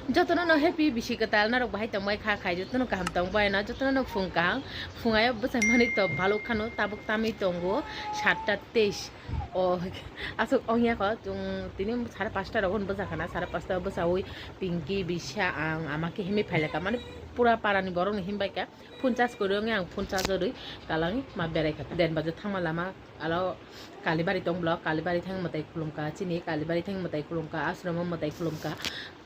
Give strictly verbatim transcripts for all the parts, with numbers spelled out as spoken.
Jotono no happy bisi kwtal norok bahai tongbai kha khai, jotono kaham tongbai na, jotono no phung kaham. Phung ayo bwsai mani to baluk khano, tabuk tamwi tongo satta teis. O aswk ongya kho, chwng tini sare pasta rok bwsa khana, sare pasta bwsawi Pinky, Bisa, ang ama khe himwi phailaka, mani pura parani borok no himbaika. Phone charge kwrwi wngwi ang phone charge rwi kalangwi ma berai kha. Den bajo thangma lama alo Kalibari tong blo, Kalibari thang mwtai khulumka, chini Kalibari thang mwtai khulumka, ashromo mwtai khulumka.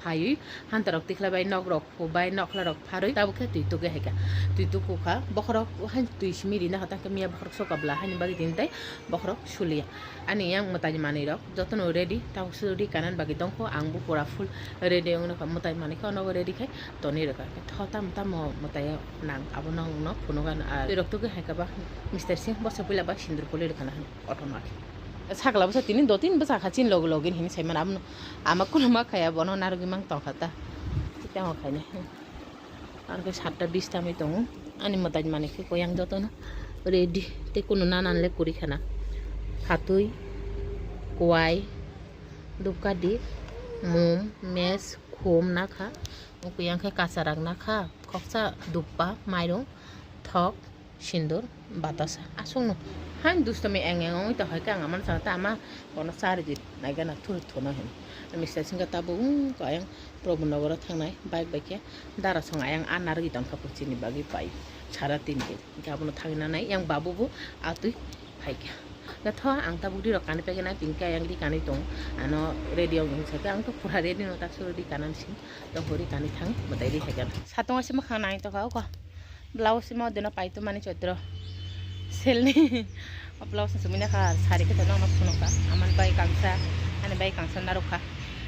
Phaiwi hantorok tikhlai bai nok rok bai nokla rok pharwi tabuk khe twi tugwi hai kha. Twi tuku kha bokhorok hai twi simi rina hota khe miya bokhorok soka bla haini bagwi tini tai bokhorok suliya. Ani yang mwtai manwi rok jotono ready, tabuk suri kanan bagwi tongkho, ang bo pura full ready wngwi nokha, mwtai manwi khe nogo ready khai tonwi rwkha. Tho tamo tamo mwtai nang abo nokno phunukha, ah, twi rok tugwi hai kha ba Mister Singh bosa puila ba sindur kuli rwkha na hwn auto no. Sakla bwsa tini do tin bwsa kha chini logi logi hini sai mano, ama kuno ma khaya bono narwgwi mang tongkha ta. Tamo khainai. Arokhe satta bis tamwi tongo. Ani mwtai manwi khe koyang jotono ready. Tei kunu nanan le kwrwi khana. Phatwi, kwai, dupkadi, mum, mes, khum nakha. Koyang khe kacharak nakha. Khoksa duppa, mairung, thok, sindur, batasa. Aswkno. Hain dustami eng eng wngwi tongkha khe ang amano sakha ta ama bono charwdi naigana thuru thuno hin. Mister Singh khe tabuk wng koyang Prabhu Nogoro thangnai bike bai khe dara song ayang a narwgwi tongkha chini bagwi pai sara tin din. Hwnkhe abono thangwi nanai yang babu bo atwi phaikha. Hwnkhe tho ang tabuk ri rok kanwi paikhe na tini khe ayang ri kanwi tong. Ano ready wng hinsa khe ang to pura ready no ta suru ri kanan sing tong hori kanwi thang mwtai ri phaikha. Satung aise mwkhang nai tongkha oko. Blouse mo dino paitu mani chotro. Selni. O blouse sumina kha sari khe tono phunukha. Aman bai kangsa, ani bai kangsa narukha.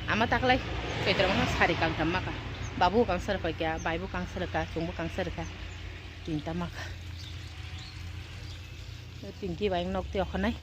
Ama taklai chotro no sari kangtam makha. Babu kangsa rwkha, baibu kangsa rwkha, chwngbu kangsa rwkha. Tinta makha. Pinky bai nok twi okhanai.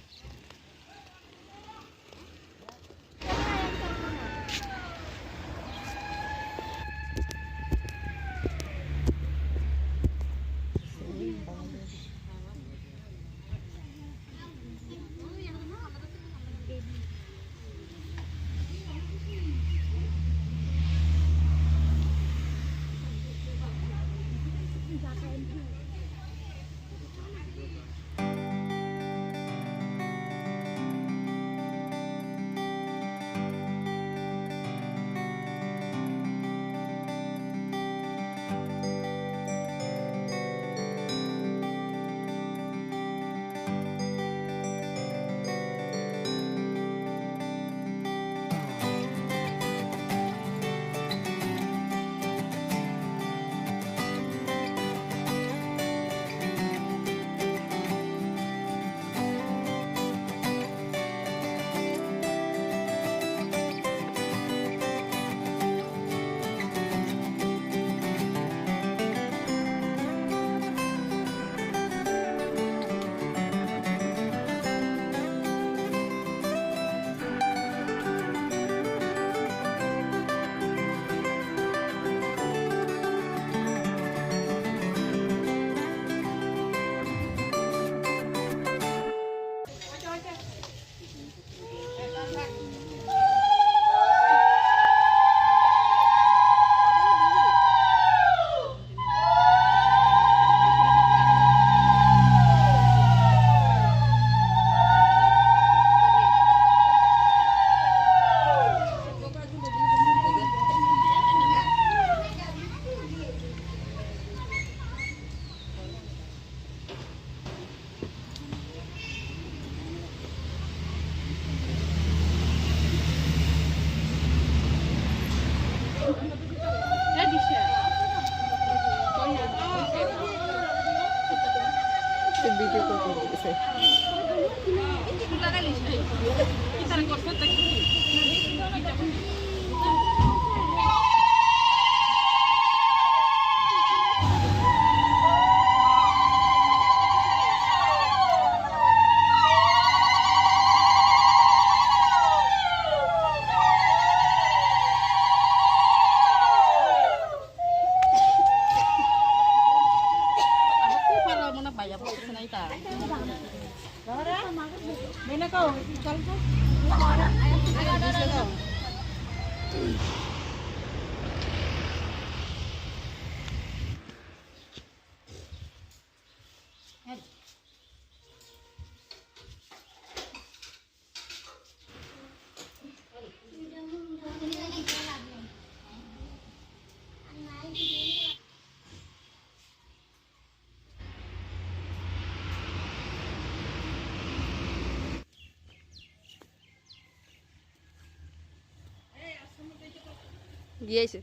Yes.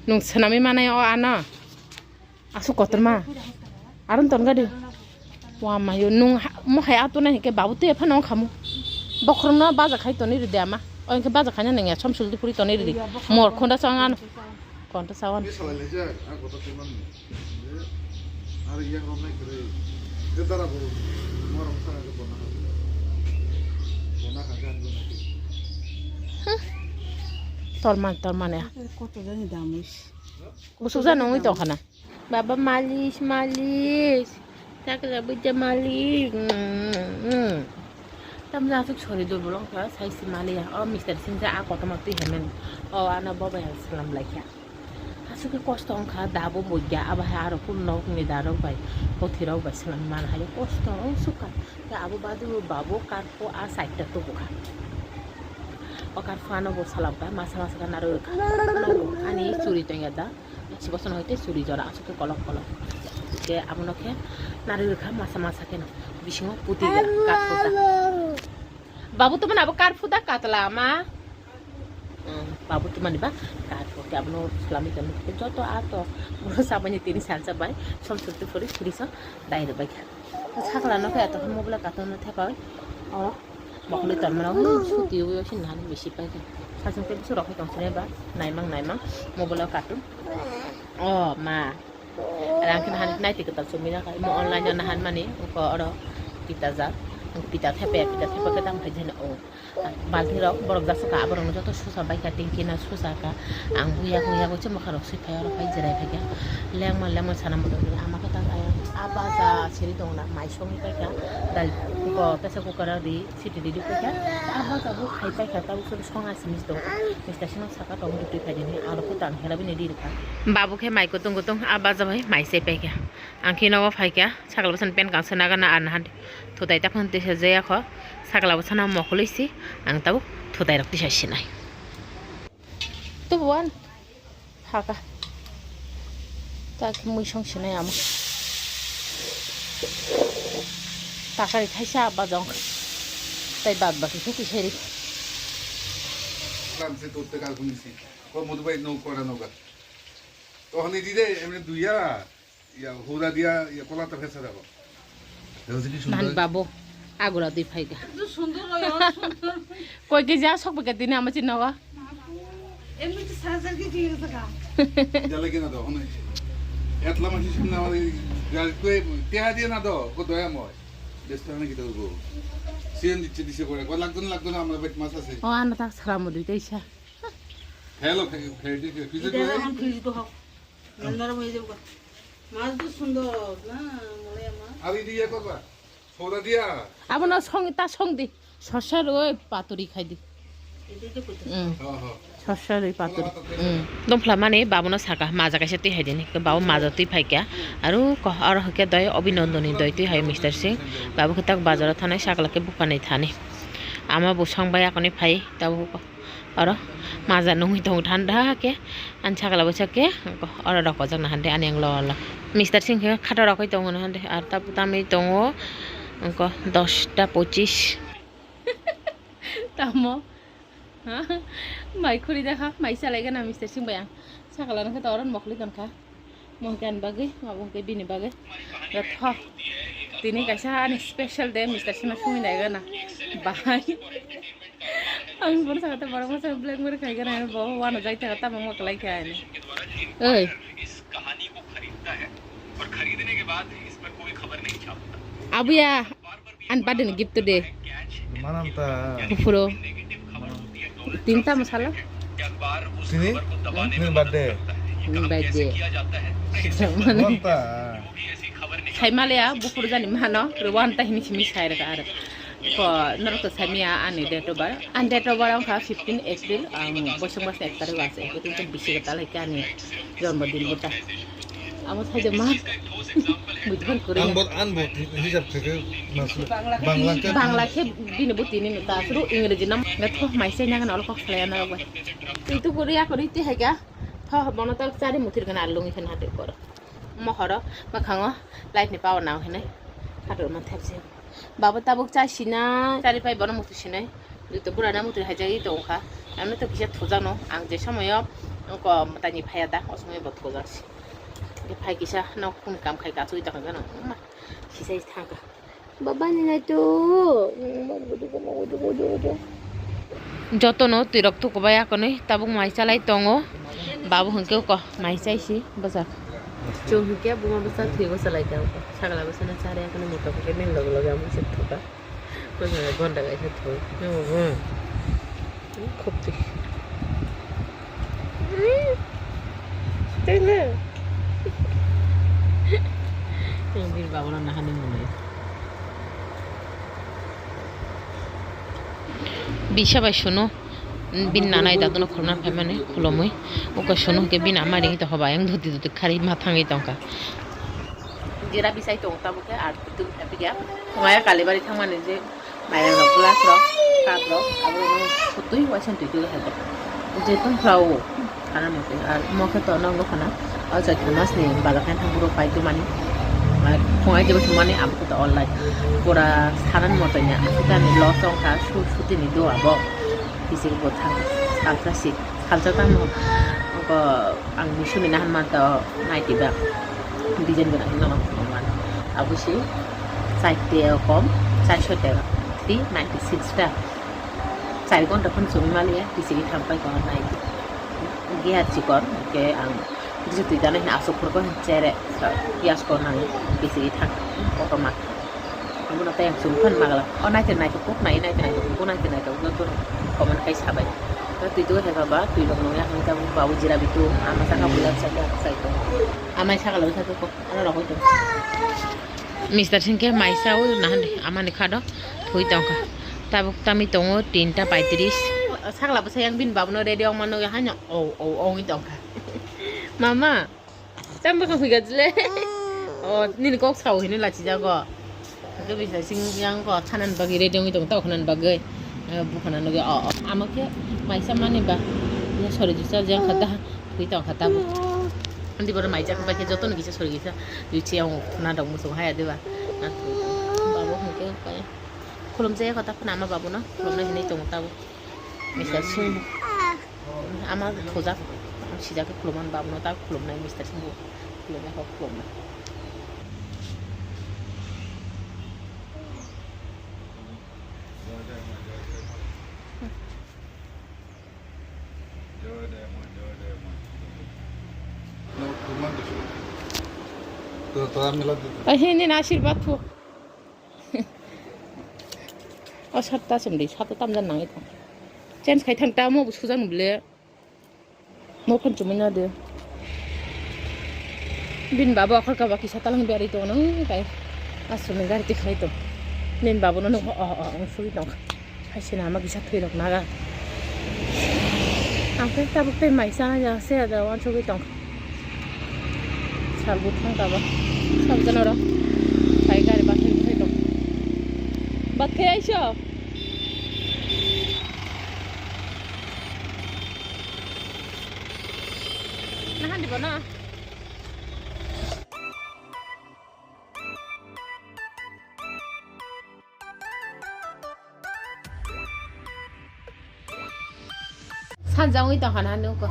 Nung swnamwi manai o ano. Aswk kotorma. Aron ton gadi. Wa mayo nung ha-, mo hai ato na hike babu twi phano khamu. Bokhorno baja khai toni ride ama. O hike baja khai na nang ya som sul di puri toni ride. Mor khonda sang ano. Konto sawan. Ini salah aja, aku tak terima nih. Hari yang ramai kere. Kita rabu. Mau orang sana ke Bona. Bona kagak guna. Torman, torman ya. Koto jani damus. Busuk jani ungui tong khana. Baba malis, malis. Takla buja malis. Mm, mm. Tamni aswk sori dul bolong kha, sai si mali ya. O mister singsa a kotorma twi hemen. O ano bobai ang salam lai kha. Aswk khe kosto wngkha, dabo bujya, abo hai aro kun nok ni darok bai, kothirok bai salam man hai kosto wng sukha. Khe abo badu babo karpo a side ta tubu kha. O karpo ano bo salam kha, masa masa khe narwk kha. Ani churi tongya da. Bosong hai tei churi jora aswk khe kolok kolok. Khe abono khe narwk rwkha masa masa kheno. Bisingo puti ya, kathok ta. Babu to mani abo karphu da katla ma. Babu to mani ba karphu khe abono salami khe joto ato. Bono sabani tini salsa bai som sukti phuri phuri sa dai rwbai kha. Sakla no khe ato mobile katon no thepai. O. Mokoli tormano, hmm, suti ui osin nani bisi pai khe. Sasing tei bisu rok hai tong sini ba, naimang, naimang, mobile o cartoon. O ma. Rang khe nahan nai twi kwtal chumui na khai. Mo online o nahan mani, ko oro pita jak. Pita thepe, pita thepe khe tang khai jani o. Balti rok borok jak saka, aborok no joto susa bai kha, tingki na susa kha. Ang huya, huya, bo se mokha rok sui phai, oro phai jirai phai kha. Lengma, lengma sana moto ni ama khe tang kha. Aba ja siri tong na, mai songwi pai kha. Dal ko pressure cooker o ri. Siti didi khe kha, abo tabuk khai pai kha, tabuk song song asini tong. Mister sino saka tong dutwi khai dini, aro khe tang hela bini diri kha. Babu khe mai kutung kutung, a baja bai mai se pai kha. Ang khe nogo phai kha, sakla bwsani pen kang sena gana ar nahan thutai ta phano tisa jaya kho. Sakla bwsano mokhului si, ang tabuk thutai rok tisa sinai. Tubuan. Haka. Tak mui song sinai ama. Takari thaisa bajong. Tai bad baki khe kiseri. Lamse totte kal kunisi. Ko modu bai no kora noga. To hani dide emne duya. Ya, hura dia, ya, kola ta phesa dabo. Nani babo, agura di phai ga. Koi ke ja sok baka dini ama chin nawa. Em ni sa jar ke ji sa ka. Jale ke na do, hone. Etla ma si sum na wali, ya, koi, te ha dia na do, ko doya mo. Desta na kita go. Sien di chidi se kore, ko lakdon lakdon ama bet masa se. O ana tak sara mo dui te isa. Hello, hello, hello. Ida na han fridge do hok. Nandar mo ije ko. Mas do sundor na, mole ma. Ari diya ko ba. Soda diya. Abono song ta song di. Sosar oi paturi khai di. Ede je koi. Mm. Ho, ho. Sosar oi paturi. Mm. Dongphla mani babono saka maja kaisa twi hai dini. Babo maja twi phai kya. Aru ko aro hwnkhe doi Abhinandon ni doi twi hai Mister Singh. Babo khe tak bazar o thanai sakla khe buphani thani. Ama bo song bai akoni phai tabuk. Oro maja nungwi tongo thanda khe, ani sakla bwsa khe oro rok kojak na hande ani ang lo lo. Mister Singh khe khato rokoi tongo na hande, ar ta tamwi tongo wngkha dosta pochis. Tamo? Ha? Mai khuri dakha, mai salai gana Mister Singh bai ang. Sakla nungkhe to oro mokli tonkha. Mohikani bagwi, abo hwnkhe bini bagwi. Tho, tini kaisa ani special day, Mister Sima sumi nai gana. Bahai. Ang bono sakha tei borok masa black mori khai gana, bo wano jai thaga tamo mo kalai khe ani. Oi. Abuya. Ani birthday ni gift today. Manam ta. Buphuru. Tinta masala. Sini? Ni birthday. Ni birthday. Manta. Sai male ya, buphuru jani mano, rwan ta hini simi sai rega ar. Ko, norok to sai miya ani date of birth. Ani date of birth wngkha fifteen April, ang bosong bosong ek tarik ase. Itu bisi kata lagi ani. Jonmo din buta. Amo thaide ma. Buitu phan kuri. Ang bot, ang bot hisab khe mas Bangla khe. Bangla khe bini buti ni ta suru Ingreji nam. Ngat ko mai se nang na olok khlai na ba. Itu kuri ya kuri ti haga. Tho bono tak chari mutir kana alung ikhan hate kor. Mohoro, mwkhango light ni power nang hinwi. Khator man thepsi. Baba tabuk chai sinai, chari pai bono mutu sinai. Juto burana mutu haijagwi tongkha. Amno to kisa thujakno. Ang je somoyo ko tani phaya da, o somoyo bo thujakse. Je phai kisa nok phung kam khai kachwi tongkha gano. Ma, kisa thangkha. Baba ni nai to. Jotono twirok tukubai akonwi tabuk mai chalai tongo. Babu hwnkhe uko mai chaisi bwsajak. Chwng hwnkhe buma bwsa thwigo chalai tongo. Sagla bwsano chari akono moto hwnkhe nini loge loge amung se thuka. Bwsano gonda kaisa thwi. Khoptwi. Tele. Bini babono nahani mwnwi. Bisa bai sunu, bini nanai dadono khulumna phaimani khulumwi. Uko sunu hwnkhe bini ama ringwi tongkha, bayang doti doti kharwi ma thangwi tongkha. Jera bisai tongo tabuk khe, ar kutung khe pigya. Maya Kalibari thangmani je. Mairang rok, glass rok, cup rok, abo rok kutui waisa twi twi hai. Jetung phlao sana mote, ar mo khe to nang nukha na, o Chaitra mas ni bazar khe thang buro pai tumani. Ar phungai jebo tumani abo khe to online. Pura sanan mote nya, aswk ani loss wngkha, su suti ni do abo. Bisi bo thang, salsa si, salsa tamo. Oko ang misuni nahan manto naiti ba. Design gwnang hinwi nang man. Abo si. Char tega kom, charso tega, three ninety six ta. Char ghonta phano chumui maliya, bisigi thangpai kono nai. Giya chikon, ke ang, bisi twi jana hina asuk phurko hin chere, piyas ko nang, bisigi thang, kotorma. Abono tei ang chumui phano magla. O naithe naithe kok nai, naithe naithe kok, naithe naithe kok, joto comment kai sabai. Twi tu hai baba, twi rok nung ya hang jabu, babu jira bitu, ama saka bulat saka, sai to. Amai saka labu saka kok, ano rok hoito. Mister Singh khe maisa o nahan amani khado thwi tongkha. Tabuk tami tongo tinta paitris. Sagla bwsa yang bini babuno ready wngma nugwi haino o o o wngwi tongkha. Mama, tam bwkha huiga jle. O nini kok sao hino lachijago. Hwnkhe Mister Singh yang ko thanani bagwi ready wngwi tongo, tamo khanani bagwi. Eh, bukhana nugwi o o. Amo khe maisa mani ba. Ya sori jisa jang kha da. Thwi tongkha tabuk. Andi boro maijak bai khe jotono kisa sori kisa. Yuchi ang khuna dok muchung haya deba. Na thwi tong. Babu hwnkhe pai. Khulumjaya kho ta phana ama babuno. Khulumna hinwi tongo tabuk. Mister Singh. Ama thujak. Sijak khe khulumani babuno ta khulumnai Mister Singh bo. Khulumya kho khulumna. Ahini na asirbat phu. O satta chumdi, satta tamjan nangwi thang. Change khai thang ta mo bu sujak nubli. Mo phan chumui na de. Bin baba akhor ka ba kisa talang biyari to nang kai. Asuni gari tikhlai to. Nin babu no nung o o o sui tong. Hai sina ma kisa thwi rok naga. Ang khe tabuk tei mai sana ja se da wan sugui tong. Sal bu thang ka ba. Sal jana ro. Hai gari ba thwi thwi tong. Bat khai aiso. Nahan di bono. Sanja wngwi tongkha na nuko.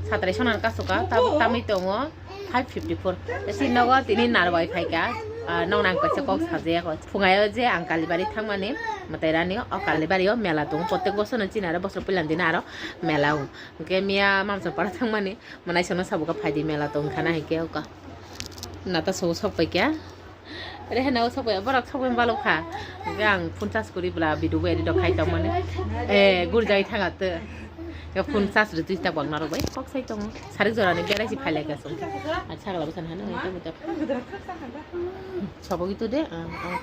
Satrai sonan kasoka, tabuk tamwi tongo five fifty four. Tei nogo tini narwai phaikha, ah, nokna ang kaisa kok sajaya kho. Phungaio je ang Kalibari thangmani mwtai rani, o Kalibari o mela tongo. Protek bosor no chini aro bosor puilan dino aro mela o. Hwnkhe miya Mamsapara thangmani, mwnaisano sabuka phaidi mela tongkha na hinkhe oka. Nata sobo sok paikha. Rehena o sok bai, borok sok bai balok kha. Hwnkhe ang phone charge kwrwi bwla video bo edit rok khai tongmani. Eh, gurjagwi thanga to. Hwnkhe phone charge rwtwi ta bang narwk bai kok sai tongo. Sarik jorani berai si phai lai kha chwng. Ar sagla bwsani hano hwnkhe tamo to. Sobo gitu de, ah, ah.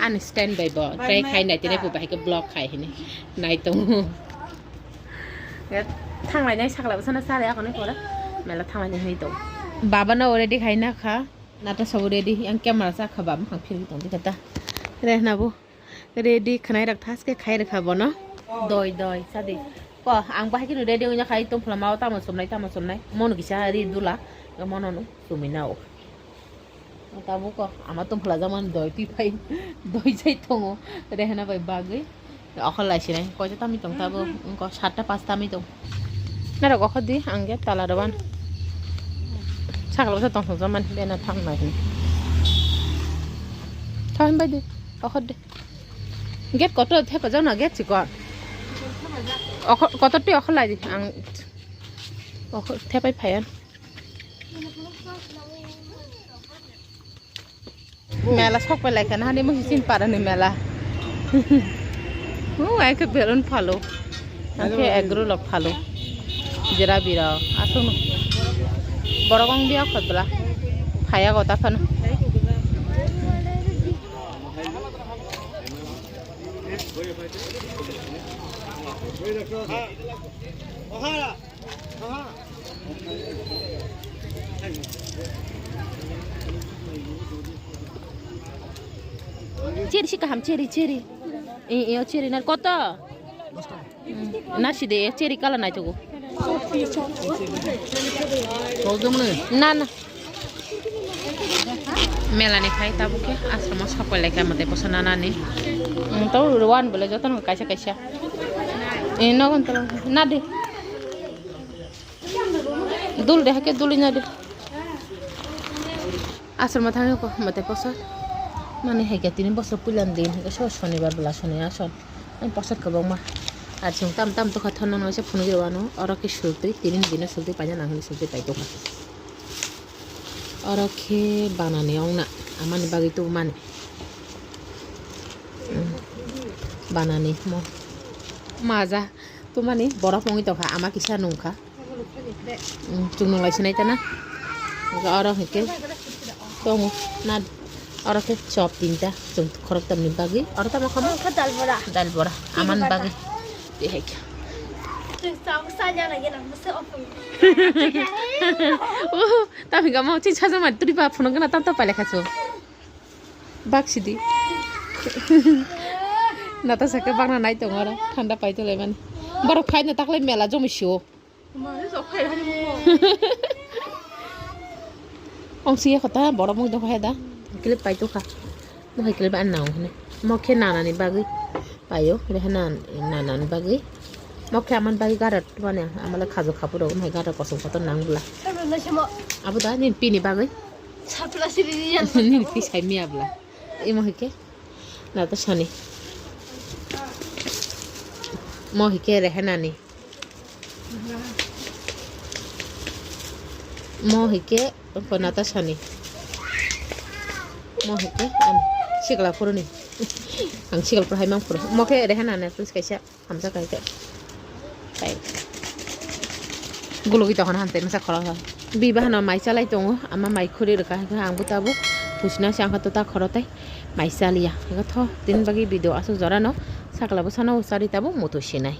Ani stand bai bo. Try khai nai tene bo bahai khe vlog khai hini. Nai tongo. Thanglai nai sagla bwsano chari akonwi pore. Mela thanglai nai hwnwi tong. Baba no already khai na kha. Nata sabo ready, yang camera sa kha ba, mukhang phirwi tong dikha ta. Rehna bo ready khwnai rak thaske khai rwkha bono. Doi, doi, sadi. Ko, ang bahai kheno ready wngya khai tong phla mao tamo chumnai, tamo chumnai. Mono kisa ri dula, mono no chumui nao. Tabuk o ama tongphla jamani doi twi phai, doi jai tongo Rehana bai bagwi. Okhor lai sinai, koita tami tong tabuk, wngkha satta pasta tami tong. Narok okhor di, ang gate tala rwban. Sakla bwsa tong thong jamani, bena thang nai hwn. Thang bai di, okhor di. Gate kotor thepa jana gate chikon. Okhor, kotor twi okhor lai di, ang okhor thepai phaiyan. Mela sok pai laikha na hani musi sin para ni mela. Hu, ai khe balloon phalo. Ai khe egg roll rok phalo. Jera bira aswk no. Borok wng biya khotbla. Phaya gota phano. Cheri si kaham, cheri, cheri. Eh, eh, cheri na koto? Hmm, na si de, cheri kala nai tugu. Na, na. Mela ni phai tabuk khe asramo sok pai laikha mwtai bwsa nanani. Hmm, to ruwan bole jotono kaisa kaisa. Eh, nogon to na de. Dul de, hake dul ina de. Aswrwngma thangwi ko mwtai posa. Mani hai khe tini bosor puila ni din, hai khe so shonibar bwla soni aswk. Ani posa kwbangma. Ar chwng tam tam tokha thorno no se phunugwi rw ano. Oro khe sultwi, tini ni dino sultwi paina nang hwnwi sultwi pai tokha. Oro khe banani ongna, amani bagwi tubumani. Banani mo. Maja tumani borok wngwi tongkha, ama kisa nungkha. Mm, chwng nung lai sinai tana. Oro hwnkhe tongo na, oro khe chop tinta chwng khoroktham ni bagwi. Oro tamo kha mo? Ang kha dal bora. Dal bora. Tini amani bata. Bagwi. Tihek. Chwng chawk sa jana gena masa opung. Oh, tamo gamo chwng sajak mani turiba phunuk gana tam tam pailai kha chwng. Bak sidi. Natasha khe bakna nai tongo oro, thanda pai tonglaimani. Borok phaino taklai mela jomoi sio. Ong siya kota borok mung dong hai da. Clip pai tokha. Mo hai clip an nang hene. Mo khe nanani bagwi paio, rehe nan nanani bagwi. Mo khe amani bagwi gara tumani amale khajo khapuro mo hai gara kosong kotor nang bwla. Abo da nini pini bagwi. Nini pi sai miya bwla. Imo hai khe Natasha ni. Mo hai khe Rehana ni. Mo hai khe Natasha ni. Mo hai khe ani sikla phuru ni. Ang sikla phuru hai mang phuru. Mo khe Rehana ni please kaisa. Hamjak hai khe. Tei. Gulugwi tongkha na hamtei masa khoroksa. Bi bahano mai chalai tongo, ama mai khuri rwkha, hwnkhe ang bo tabuk husna se ang kha to ta khoro tei mai chaliya. Hwnkhe tho, tini bagwi video aswk jora no sakla bwsano chari tabuk muthung sinai.